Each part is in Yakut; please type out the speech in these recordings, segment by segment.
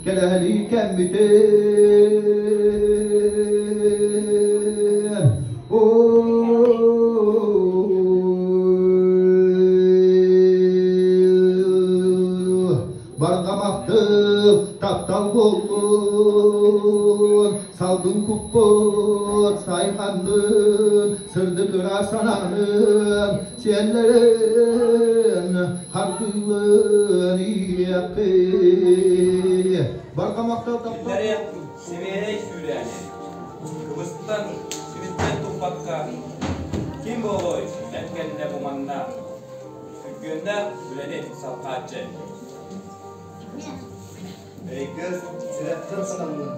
Кэлэһэлии кэммитин Барҕа махтал, таптал буоллун, салгын куппут сайханнын, сырдык ыраас санаанын, сиэллэрин хардыылын иэххи. Барҕа махтал, таптал. Киллэриэх сибиэһэй сүүрээни, кыбыстан, сибиттэн туппакка, ким буолуой эн кэннэ бу манна Күргүөмнээх үлэни салҕааччы. Өйгөр, сүрэххэр санаммын,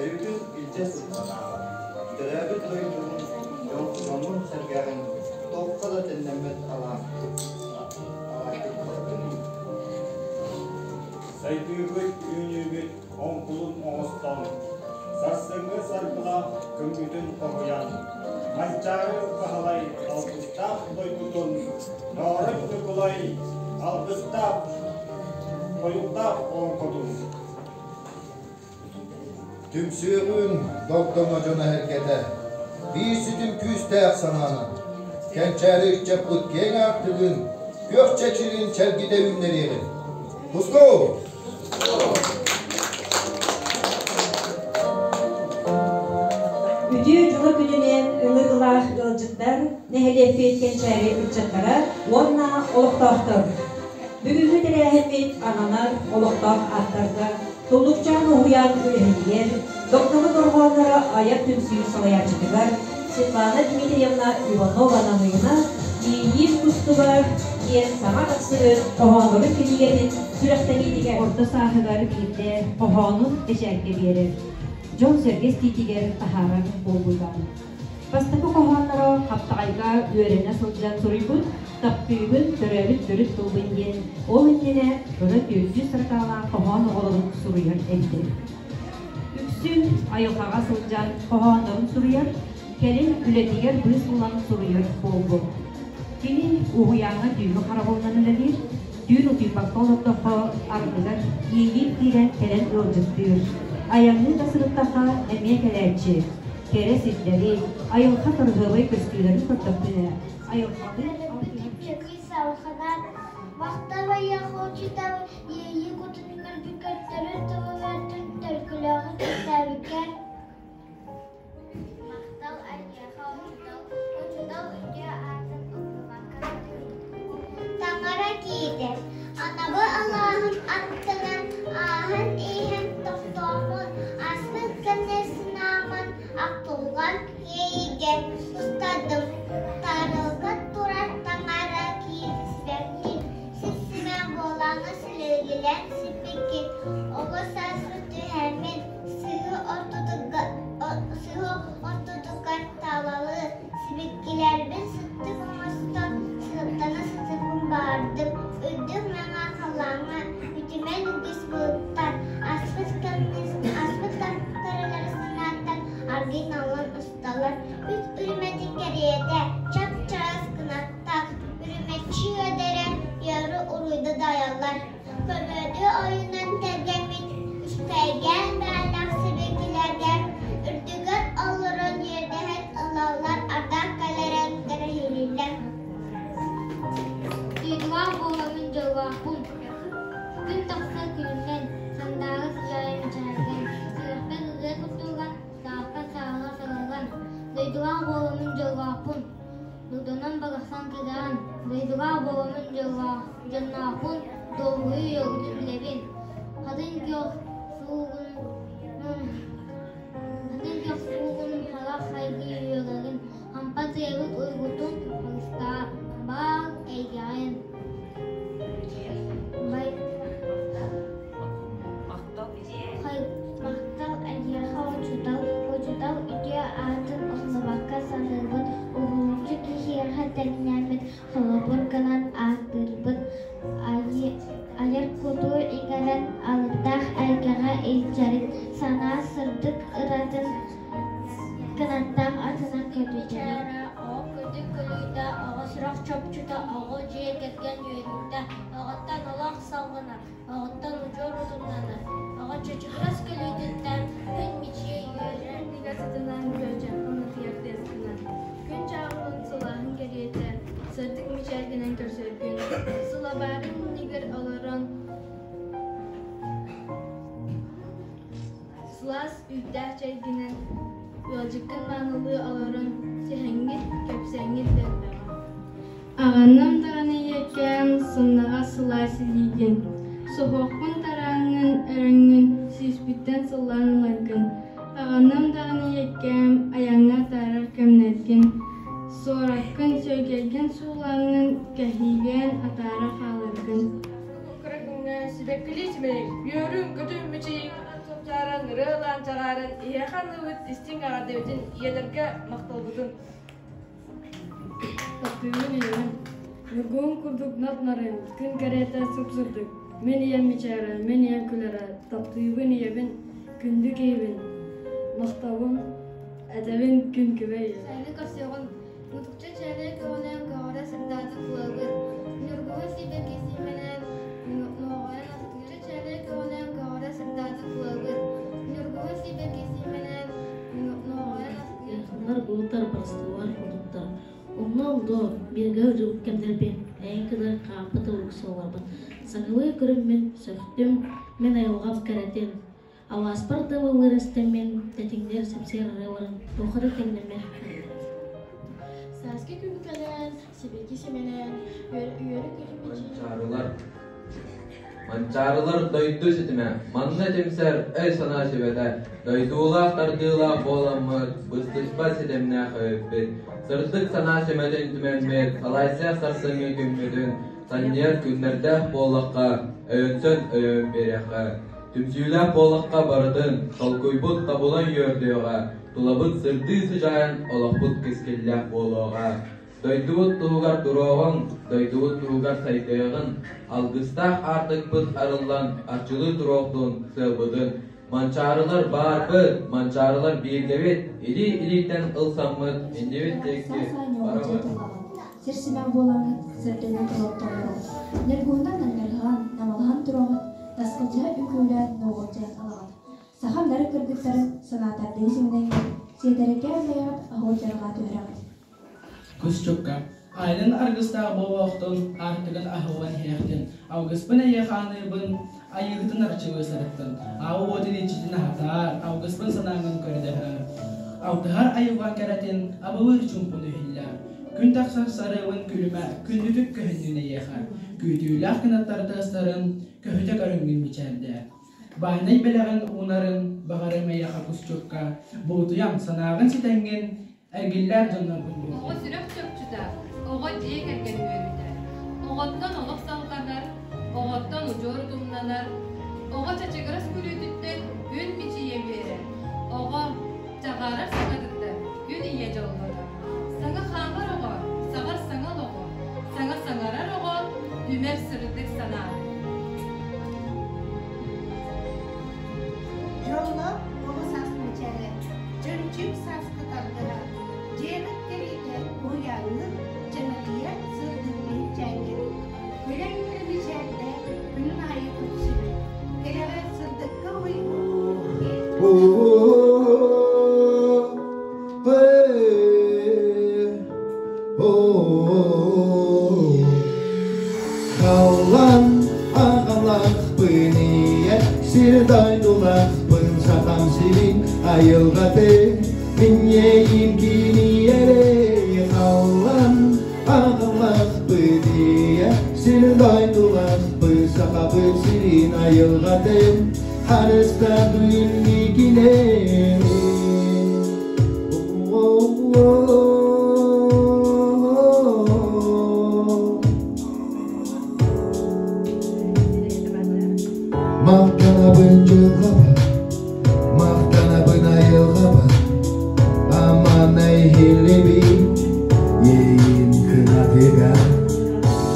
өрүүтүн илдьэ сылдьаҕын. Төрөөбүт дойдугун, дьоҥҥун-сэргэҕин туохха да тэннэммэт алаастык Сайдыыбыт, үүнүүбүт оҥкулун оҥостон, сарсыҥҥы саргылаах күммүтүн хоһуйан, Манчаары Баһылай алгыстаах дойдутун, Ноорой Ньукулай алгыстаах тойуктаах олоҥхотун Түмсүөҕүҥ догдоҥо дьоно эһэргэтэ, биир ситим күүстээх санаанан, кэнчээри ыччаппыт киэҥ аартыгын, күөх чэчирин чэлгитэ үүннэриэҕин. Туску! Үтүө дьоро күнүнэн ыҥырыылаах ыалдьыттар, нэһилиэкпит кэнчээри ыччаттара уонна олохтоохтор! Бүгүҥҥү тэрээһиммит ананар олохтоох ааттарга Туллукчаан уһуйаан үлэһитигэр, Догдоҥо дорҕоонноро айар түмсүү салайааччытыгар Светлана Дмитриевна Иванова-Намыына Иэйиим кустуга диэн саҥа тахсыбыт хоһооннорун кинигэтин сүрэхтэниитигэр орто сааһыгар биирдэ хоһоонун бэчээккэ биэрэр, дьон-сэргэ истиитигэр таһаарар буолбута. Бастакы хоһоонноро Хаптаҕайга үөрэнэ сылдьан суруйбут «Таптыыбын, төрөөбүт төрүт тылбын» диэн ол иннинэ кыра 400 строкалаах хоһоон оҕолорун суруйар эбитэ. Үксүн айылҕаҕа сылдьан хоһооннорун суруйар, кэлин үлэтигэр быыс булан суруйар буолбут. Кини уһуйааҥҥа түүҥҥү харабылынан үлэлиир, түүн утуйбакка олордоххо ардыгар иэйиим киирэн кэлэн ыалдьыттыыр. Айанныы да сырыттахха эмиэ кэлээччи. Кэрэ сирдэри, айылҕа кыргыабай көстүүлэрин көрдөхпүнэ, айылҕалыын алтыһар салҕанар Махтал хочутал иэйии кутун көрбүккөттөрүн тылылартын төлкөлөөҕү кэпсээбиккэр Махтал эйиэхэ учуутал, учуутал үтүө аатын умнубакка Таҥара киирдэ, анабы алааһын аттынан ааһан иһэн тохтооммун, ааспыт кэмҥэ сынааммын ахтылҕан иэйиигэ устардым. Таарылга турар таҥара киирбэккин, сип-симээн буолаҥҥын силигилээн сиппиккин, оҕо сааспыт түһэммин, Сыһыы ортотугар талалы, сибикилэрбин сыттык оҥостон, сыттана сытыппын баҕардым. Үрдүк мэҥэ халлааҥҥа үтүмэн үгүс былыттар, аспыт кэмнэрэлэр санааттан аргыый наллан усталлар. Үт үрүмэтин кэриэтэ чап-чараас кынаттаах, үрүмэччи үөдэрэ үөрү уруйда дайаллар. Көмөдү ойунан тэлгэммит үчүгэйгээн бэйэлээх сибикилэргэ үрдүгэр олорон иэдэһэн ылаллар ардах кэлэрин кэрэһилииллэр. Дойдулаах буоламмын дьоллоохпун, күн тахсар күнүнэн, сандаара сыдьаайа мичээргэн, сүрэхпэр ырыа куттуллан, саахтан сааҕа салаллан, дойдулаах буоламмын дьоллоохпун, Дурданан барахсан кыраан, дойдулаах буоламмын дьоллоох, дьонноохпун, долгуйу уйалгытын билэбин. Хатыҥ күөх суугун хатыҥ күөх суугун харах хайгыы үөрэрин, хампа тыабыт уйгутун харыстаа, баар эйгэҕин. Махтал эйиэхэ учуутал, учуутал үтүө аатын умнубакка саныыбын, уһулуччу киһиэхэ тэҥнээммит холобур гынан ааттыырбын, айар куту иҥэрэн алыптаах эйгэҕэ илдьэрин, санаа сырдык ыратын кынаттаах атынан көтүтэрин. Оҕо күндү көлүйдэ, оҕо сүрэх чопчута, оҕо дьиэ кэргэн үөрүүтэ, оҕоттон олох салҕанар, Оҕоттон удьуор утумнанар. Сылаас үүттээх чэйгинэн ыалдьыккын маанылыы олорон сэһэҥҥит, кэпсээҥҥит да элбэҕэ. Аҕынным даҕаны ийэккээм, сымнаҕас сылаас илиигин, суһуохпун тарааҥҥын, өрөҥҥүн, сүүспүттэн сыллаан ыларгын. Аҕынным даҕаны ийэккээм, айаҥҥа атаарар кэмнэргин, суораккын, сүөгэйгин суулааҥҥын, кэһиилээн атаара хааларгын. Кыра күҥҥэ сибэккилии симэйиҥ, үөрүҥ-көтүҥ мичийиҥ, сунтааран, ырыалаан чаҕааран, эһиэхэ аныыбыт истиҥ эҕэрдэбитин, ийэлэргэ махталбытын. Таптыыбын ийэбин. Ньургуһун курдук нап-нарын, күн кэриэтэ сып-сырдык. Мин ийэм мичээрэ, мин ийэм күлэрэ, таптыыбын ийэбин, күндү киһибин. Махталым, этэбин күн күбэй ийэ. Сайыны көрсүөҕүҥ, мутукча чээлэй көҕүнэн көҕөрө сырдаата тулабыт. Ньургуһун сибэкки симэнэн, нуоҕайан астыыр чээлэй көҕүнэн көҕөрө сырдаата тулабыт. Ньургуһун сибэкки симэнэн, нуоҕайан астыыр. Ханнар булуттар барыстылар курдуктар. Онно олдо бииргэ үрдүк кэмнэрбин, эйин кытары хаампыт ыллык суолларбын саҥалыы көрүммүн сөхтүм, мин айылҕам кэрэтин, алааспар да ыллыыр истэммин, тэтиҥнэр сипсиэр ырыаларын туохха да тэҥнэммэт Сааскы күн кэлэн, сибэкки симэнэн, үөрэ-көтө Манчаарылар Манчаарылар дойду ситимэ, манна түмсэр өй-санаа сүбэтэ, дойдуулаах тардыылаах буоламмыт, быстыспат ситимнээх өйүппүт, сырдык санаа сүмэтин түмэммит, салайсыах сарсыҥҥы күммүтүн санньыар күннэрдээх буоллахха, өйөнсөн өйөөн биэриэххэ, түмсүүлээх буоллахха барытын, толкуйбут табылан үөрдүөҕэ, тулабыт сырдыы сыдьаайан олохпут кэскиллээх буолуоҕа. Дойдубут туһугар туруоҕуҥ, дойдубут туһугар сайдыаҕын, алгыстаах аартыкпыт арыллан арчылыы туруохтун сыалбытын. Манчаарылар баарбыт, манчаарылар бииргэбит, илии-илииттэн ылсаммыт, иннибит диэки барабыт. Сир симэх буолаҥҥыт, сирдэнэн туруохтоллоро. Ньургуһунан нанньырҕаан, намылыһан туроҕут, таскылдьыһа үҥкүүлээн нуоҕулдьуйан ылаҕыт. Сахам нары кыргыттарын санаатардыы симинэҥҥит, сиэтэрэкээн бэйэҕит аһыыр-дьарҕаа түһэрэҕит. Кусчукка айанын аргыстаах буолуохтун, аартыгын аһыллан иһиэхтин, алгыспын эйиэхэ аныыбын, айыыһытын арчылыы сырыттын, аал уотун иччитин аһатаар, алгыспын санааҥҥын көрдөһөр. Алтыһар айылҕаҥ кэрэтин, абылыыр чуумпуну иһиллээр. Күн тахсар сарыабын күлүмэ, күндүтүк көһүннүн эйиэхэ, күүтүүлээх кынаттар тыастарын, көһүтэ көрүҥҥүн мичээрдээ. Баайнай бэлэҕин уунарын, баҕарым эйиэхэ кусчукка, буутуйаҥ, санааҕын ситэҥҥин, Эргиллээр дьоннорбун Оҕо сүрэх чопчута, оҕо дьиэ кэргэн үөрүүтэ. Оҕоттон олох салҕанар, оҕоттон удьуор утумнанар, оҕо чачыгырас күлүүтүттэн күн мичийэ үөрэр, оҕо чаҕаарар саҥатыттан күн ийэ дьоллонор. Саҥа хаамар оҕо, саҕар саҥа олоҕу, саҥа саҥарар оҕо түмэр сырдык санааны. Дьоллоох оҕо саас мичээрэ, чөмчүүк сааскы тардыһа, дьиэҕит кэриэтэ уһуйааҥҥыт чэмэлийэ сырдык биһикчээҥҥит, күлэ-үөрэ мичээрдэ күнүн аайы көрсүбүт, кэрэҕэ сырдыкка уһуйбут Халлан аҕалахпын ийэ сир дойдулахпын сахам сирин айылҕатын минньэйим кириэрэ халлан аҕалахпын ийэ сир дойдулахпын сахабыт сирин айылҕатын харыстабын микилэри Махтанабын дьылҕабар, махтанабын айылҕабар, аман иһиллибит иэйиим кынатыгар.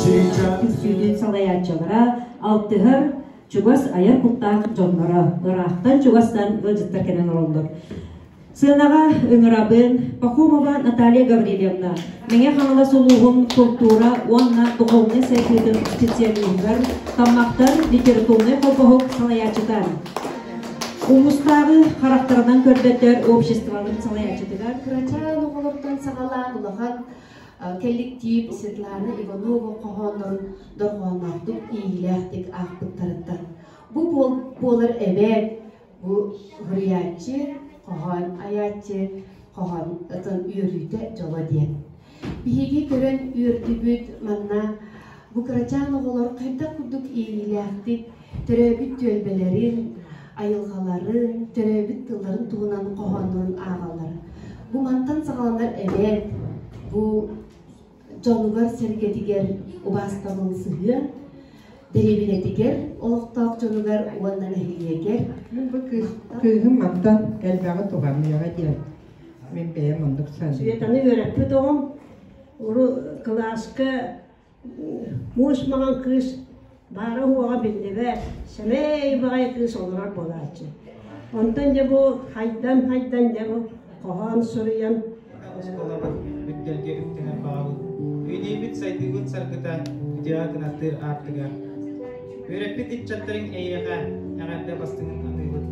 Түмсүүтүн салайааччылара алтыһар чугас айар куттаах дьонноро ыраахтан чугастан ыалдьыттар кэлэн олороллор. Сыанаҕа ыҥырабын Пахомова Наталья Гаврильевна, Мэҥэ Хаҥалас улууһун култуура уонна духовнай сайдыытын специалиһыгар Таммахтар литературнай холбоһук салайааччыта, улуустааҕы харахтарынан көрбөттөр обществоларын салайааччытыгар Кырачаан оҕолортон саҕалаан улахан коллектив Светлана Иванова хоһооннорун дорҕоонноохтук, иэйиилээхтик аахпыттарыттан. Бу буолар эбээт. Бу суруйааччы, хоһоон айааччы, хоһоон ытын үөрүүтэ дьоло диэн. Биһиги көрөн үөрдүбүт манна бу кырачаан оҕолор хайдах курдук иэйиилээхтик төрөөбүт түөлбэлэрин, айылҕаларын, төрөөбүт тылларын туһунан хоһооннорун ааҕаллар. Бу мантан саҕаланар эбээт, бу дьонугар-сэргэтигэр убаастабыл сыһыан, дэриэбинэтигэр олохтоох дьонугар уонна нэһилиэгэр. Мин бу кыыһым мантан элбэҕи туһаныаҕа диэн мин бэйэм оннук саныыбын. Светаны үөрэппит оҕом уру кылааска муус маҥан кыыс баара-суоҕа биллибэт, сэмэй баҕайы кыыс олорор буолааччы. Онтон дьэ бу хайдан-хайдан дьэ бу хоһоон суруйан Оскуолабыт үрдэлгэ үктэнэр баҕабыт, Үүнүүбүт сайдыыбыт саргыта үтүөҕэ кынаттыыр аартыга. Үөрэппит ыччаттарыҥ эйиэхэ эҕэрдэ бастыҥын аныыбыт.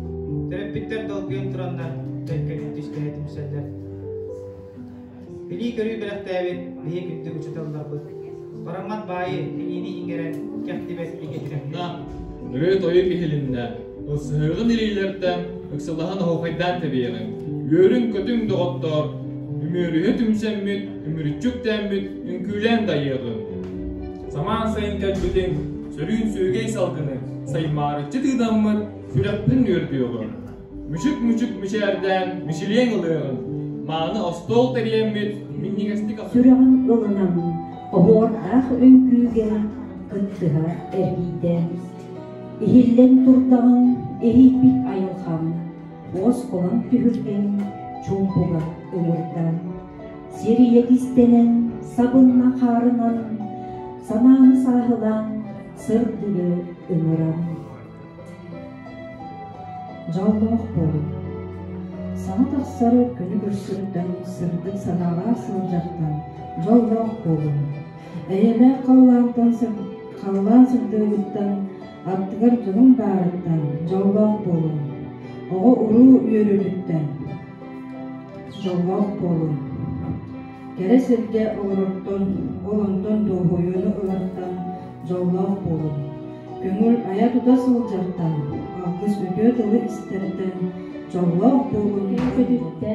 Төрөппүттэр долгуйан тураннар төлкөнү түстэһэ түмсэллэр. Билии-көрүү бэлэхтээбит биһи күндү учууталларбыт. Бараммат баайы билиини иҥэрэн кэхтибэт игэтирэхтэ. Ырыа-тойук иһилиннэ, ылсыһыаҕын илиилэртэн ыксалаһан оһуохайдаан тэбиэҕиҥ. Үөрүҥ-көтүҥ, доҕоттоор, үмүөрүһэ түмсэммит, үмүрүччү үктээммит, үҥкүүлээн дайыаҕыҥ. Самаан сайын кэлбитин, сөрүүн сүөгэй салгыны саймаарыччы тыынаммыт, сүрэхпин үөрдүөҕүм. Мүчүк-мүчүк мичээрдээн, мичилиэҥ ылыаҕын, мааны остуол тэрийэммит, минньигэстик Сүрэҕин ылынан, оһуордаах үҥкүүгэ кыттыһа эргийдэ. Иһиллэн турдаҕын иһийбит айылҕам, уоскулаҥ түһүлгэҥ чуумпуга ыҥырда. Сир ийэ кистэнэн, сабынна хаарынан, санааны сааһылаан, сырдыгы ыҥыран. Дьоллоох буолуҥ. Саҥа тахсар күнү көрсөртөн, сырдык санаалаах сылдьартан дьоллоох буолуҥ. Эйэлээх халлаантан халлаан сырдыгыттан, аттыгар дьонуҥ баарыттан дьоллоох буолуҥ. Оҕо-уруу үөрүүтүттэн дьоллоох буолуҥ. Кэрэ сиргэ олорортон, ол онтон дуоһуйууну ылартан дьоллоох буолуҥ. Көҥүл айа-тута сылдьартан, алгыс үтүө тылы истэртэн дьоллоох буолуҥ. Көтүттэ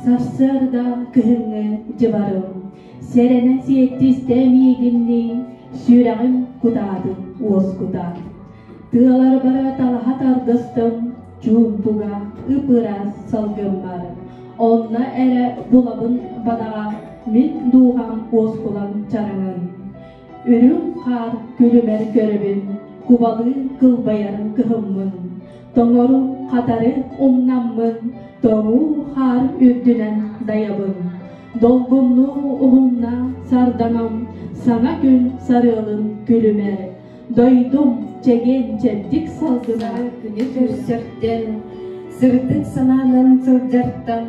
сарсыарда кыһыҥҥы дьыбарым, сэрэнэ сиэттистэ миигинниин, сүрэҕим кутаатын уоскута. Тыаларбар талаһа тардыстым, чуумпуга ып-ыраас салгыммар. Онно эрэ булабын бадаҕа мин дууһам уоскулаҥ чараҥын. Үрүҥ хаар күлүмэр көрөбүн, кубалыы кылбайар кыһыммын. Тоҥору хатары умнаммын, тоҥуу хаар үрдүнэн дайабын. Долгуннуу уһунна сардаҥам, саҥа күн сарыалын күлүмэр. Дойдум чэгиэн-чэбдик салгына күнү көрсөртөн, сырдык санаанан сылдьартан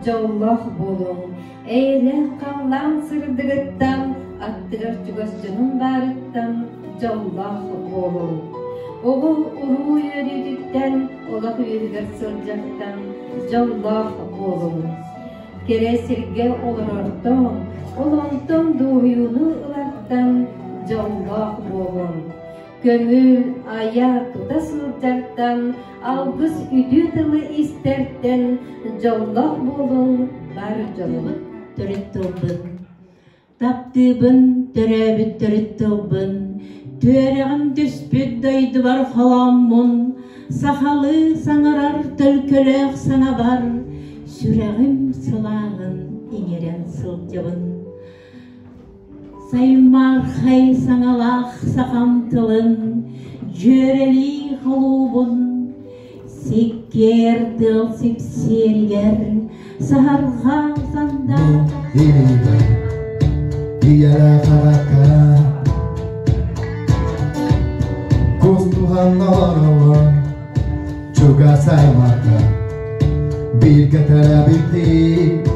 дьоллоох буолуҥ. Эйэлээх халлаан сырдыгыттан, аттыгар чугас дьонун баарыттан дьоллоох буолуҥ. Оҕо уруу үөрүүтүттэн, олох үөһүгэр сылдьартан дьоллоох буолуҥ. Кэрэ сиргэ олорортон, ол онтон дуоһуйууну ылартан дьоллоох буолуҥ. Көҥүл айа тута сылдьартан, алгыс үтүө тылы истэртэн дьоллоох буолуҥ бар дьонум. Төрүт тылбын, таптыыбын төрөөбүт төрүт тылбын, түөрэҕим түспүт дойдубар холооммун, сахалыы саҥарар төлкөлөөх саҥабар, сүрэҕим сылааһын иҥэрэн сылдьабын. Саймаархай саҥалаах сахам тылын дьүөрэлии холуубун, сиккиэр тыал сипсиэригэр саһарҕа сандаа Ийэлээх аҕакка Кустуһан олороллор чугас аймахха бииргэ төрөөбүттүү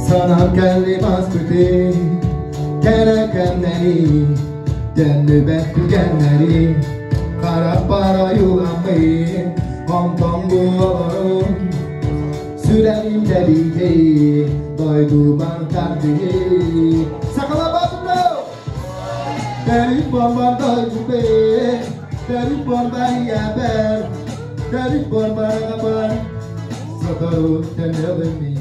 Санаам кэлли баспыты кэрэ кэмнэри төннүбэт түгэннэри харахпар ойууламмыт онтон буолорум сүрэҕим тэбиитэ дойдубар тардыы Сахалабатно Бери бомба дойдубе. Төрүт буорбар ийэбэр, төрүт буорбар аҕабар, сотору төннүөҕүм.